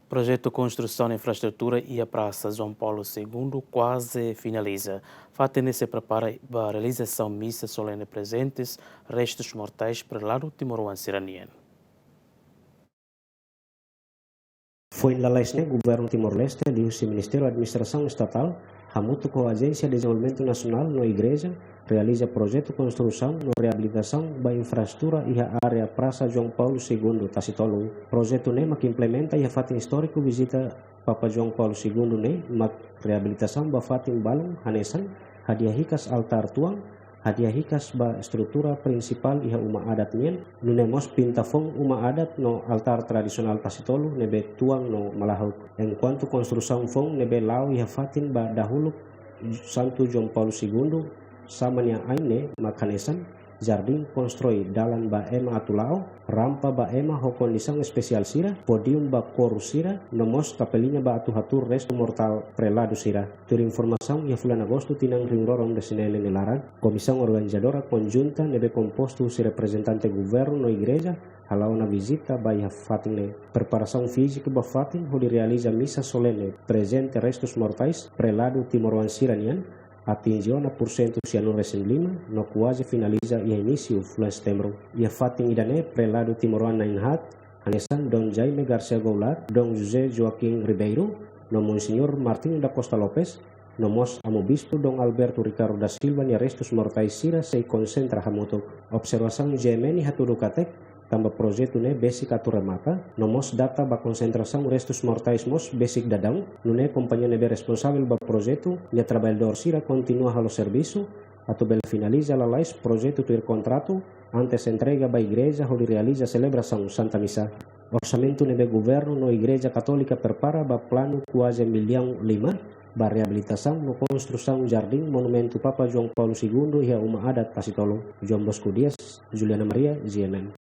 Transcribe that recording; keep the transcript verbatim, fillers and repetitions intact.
Projetu konstrusaun infraestrutura iha Prasa João Paulo Segundo kuaze finaliza. Fatin ne'e sei prepara ba realizasaun misa solene prezente restus mortais preladu timoroan sira-nian. Foin lalais ne'e, Governu Timor-Leste liuhusi Ministériu Administrasaun Estatál hamutuk ho Ajénsia Dezenvolvimentu Nasionál no Igreja realiza projetu konstrusaun no reabilitasaun ba infraestrutura iha área Prasa João Paulo Segundo, Tasitolu. Projetu ne'e mak implementa iha fatin istóriku vizita Papa João Paulo Segundo ne'e, mak reabilitasaun ba fatin balun hanesan hadi'a hikas altár tuan, hadi'a hikas ba estrutura prinsipál iha uma adat nian, nune'e mós pinta foun uma adat no altár tradisionál Tasitolu ne'ebé tuan no malahuk. Enkuantu konstrusaun foun ne'ebé la'o iha fatin ba dahuluk Santu João Paulo Segundo sama nia ain ne'e mak hanesan: jardín, konstrui dalan ba ema atu la'o, rampa ba ema ho kondisaun espesiál sira, pódium ba koru sira, no mós kapeliña ba atu hatuur restu mortál preladu sira. Tuir informasaun, iha fulan Agostu tinan rihun rua ruanulu-resin-neen nia laran, Komisaun Organizadora Konjunta ne'ebé kompostu husi reprezentante Governu no Igreja hala'o ona vizita ba iha fatin ne'e. Preparasaun fíziku ba fatin hodi realiza misa solene prezente restus mortais preladu timoroan sira-nian atinje ona pursentu sianulu-resin-lima no kuaze finaliza iha inísiu fulan Setembru. Iha fatin ida-ne'e preladu timoroan na'in-haat hanesan Dom Jaime Garcia Goulart, Dom José Joaquim Ribeiro, no Monseñór Martinho da Costa Lopes, no mós Amu Bispu Dom Alberto Ricardo da Silva nia restus mortais sira sei konsentra hamutuk. Observasaun G M N hatudu katak, tanba projetu ne'e besik atu remata, no mós data ba konsentrasaun restus mortais mós besik daudaun, nune'e kompañia ne'ebé responsavel ba projetu nia traballadór sira kontinua halo servisu atu bele finaliza lalais projetu tuir kontratu, antes entrega ba Igreja hodi realiza selebrasaun Santa Misa. Orsamentu ne'ebé Governu no Igreja Katólika prepara ba planu kuaze millaun lima ba reabilitasaun no konstrusaun jardín monumentu Papa João Paulo Segundo iha uma adat Tasitolu. João Bosco Dias, Juliana Maria, G M N.